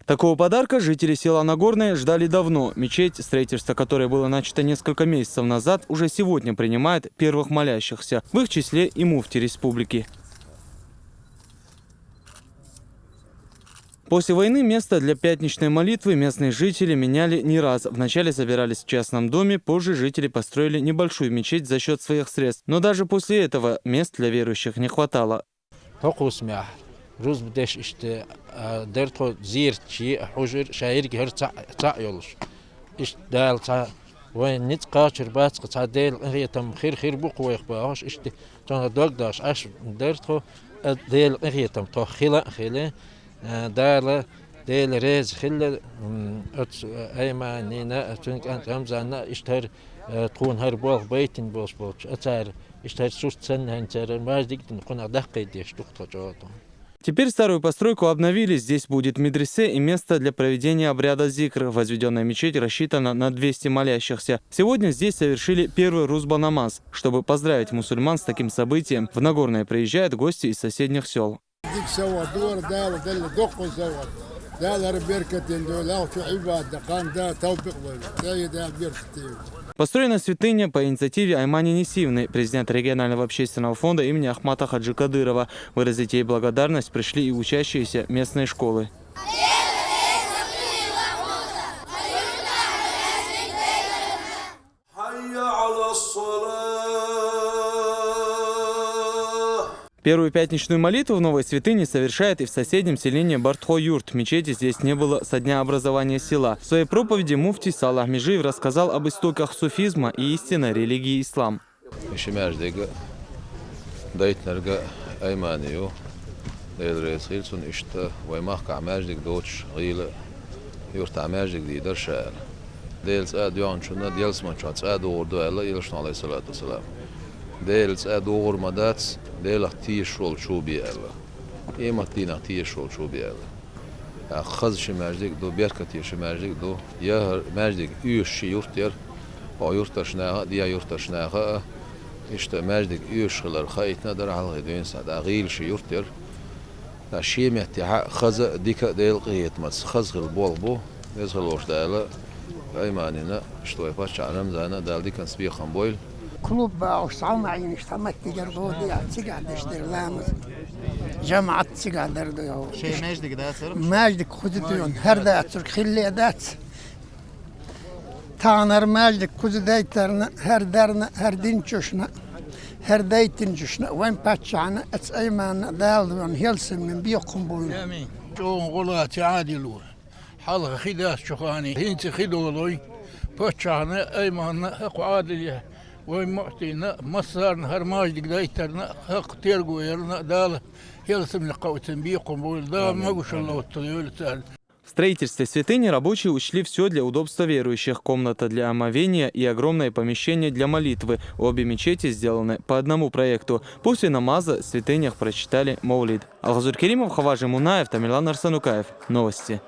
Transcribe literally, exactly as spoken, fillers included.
Такого подарка жители села Нагорное ждали давно. Мечеть, строительство которой было начато несколько месяцев назад, уже сегодня принимает первых молящихся, в их числе и муфти республики. После войны место для пятничной молитвы местные жители меняли не раз. Вначале собирались в частном доме, позже жители построили небольшую мечеть за счет своих средств. Но даже после этого мест для верующих не хватало. Хьо кхусмехь, рузба деш иштта, а, дара тхо зерат чу а хьожур, ша еррига хӀара цхьаъ, цхьаъ йолуш. Иштта Дала цхьа вайн ницкъ кхачар бац, цхьа Делан къинхетам хир, хир бу-кх вайх бохуш, иштта цунах дог дош Ӏаш дара тхо, а, Делан къинхетам тхох хила а хилла, а, Дала, Дела реза хилла, м, оцу Айманина, цуьнан кӀант Рамзанна, иштта хӀара, а, тхуна хӀара болх байтина болуш болчу, а, цара иштта хӀара сурт санна хӀинца хӀара маьждиг а дина, кхунах даккхийдеш ду-кх тхо чӀогӀа тхуна. Теперь старую постройку обновили. Здесь будет медресе и место для проведения обряда зикр. Возведённая мечеть рассчитана на двести молящихся. Сегодня здесь совершили первый рузба намаз. Чтобы поздравить мусульман с таким событием, в Нагорное приезжают гости из соседних сёл. Дика совгӀат ду хӀара, Дала делла доккха совгӀат. Дала хӀара беркатина дойла, чу Ӏибадат дан кхана Дала тавфикъ лойла. Цаьрга Дала беркате йойла. Построена святыня по инициативе Аймани Несиевны, президента регионального общественного фонда имени Ахмата Хаджи Кадырова. Выразить ей благодарность пришли и учащиеся местной школы. Первую пятничную молитву в новой святыне совершают и в соседнем селении Бартхо-Юрт. Мечети здесь не было со дня образования села. В своей проповеди муфтий Салах Межиев рассказал об истоках суфизма и истинной религии ислам. Ши маьждиг дайтинарг Аймани ю, Дела реза хила цунна, иштта вай махкахь маьждиг доцуш гӀийла юртахь маьждиг дийр дара ша аьлла. Делан цӀа а доьгӀначунна ялсаманчохь цӀа а догӀур ду аьлла Элчано, Ӏалайхиссалату вассалам. Делан цӀа догӀур ма дац, Делах тешаш волчо бен аьлла. Къематдийнах тешаш волчо бен аьлла. ТӀаккха хаза ши маьждиг а ду, беркате ши маьждиг а ду. Я хӀара маьждиг оьшуш ши юрт яра, хӀокху юьртарчу наха а, дехьа юьртарчу наха а, иштта маьждиг оьшуш хилар хаийтина а дара хьалхе дуьйна схьа. ТӀаккха гӀийла ши юрт яра. ТӀаккха шен меттехь а хаза а, дика а, Делан къинхетамца хаза хила болх бу, веза хилла волчу Дала Айманина, иштта вай паччахьна Рамзанна а Дала диканца бекхам бойла. Клуб бохуш цхьа а ма Ӏийна, иштта цхьа меттигера гола деа, цигахь деш дара ламаз. ЖамаӀат цигахь дара ду йо. Шайн маьждиг дацара? Маьждиг кхуза ду йо, хӀара дацург хилла а дац. Тахана хӀара маьждиг кхуза дайтарна, хӀара дарна, хӀара динчушна, хӀара дайтинчушна, вайн паччахьна, оцу Айманна Дала вайна хӀелсамнин бекхам бойла. Амин. ЧӀогӀа гӀо лаца Ӏадил ву. Хьалха хи дац чу ханий, хӀинца хи долой. Паччахьна, Айманна, хӀокху Ӏадилехь, вайн муьфтийна, массарна хӀара маьждиг дайтарна, хӀокху терго ярна Дала хӀелсамнех кхоьллина бекхам бойла, Дала могушалла лоццул йойла царна. В строительстве святыни рабочие учли всё для удобства верующих: комната для омовения и огромное помещение для молитвы. Обе мечети сделаны по одному проекту. После намаза в святынях прочитали мовлид. Алхазур Керимов, Хаважи Мунаев, Тамерлан Арсанукаев. Новости.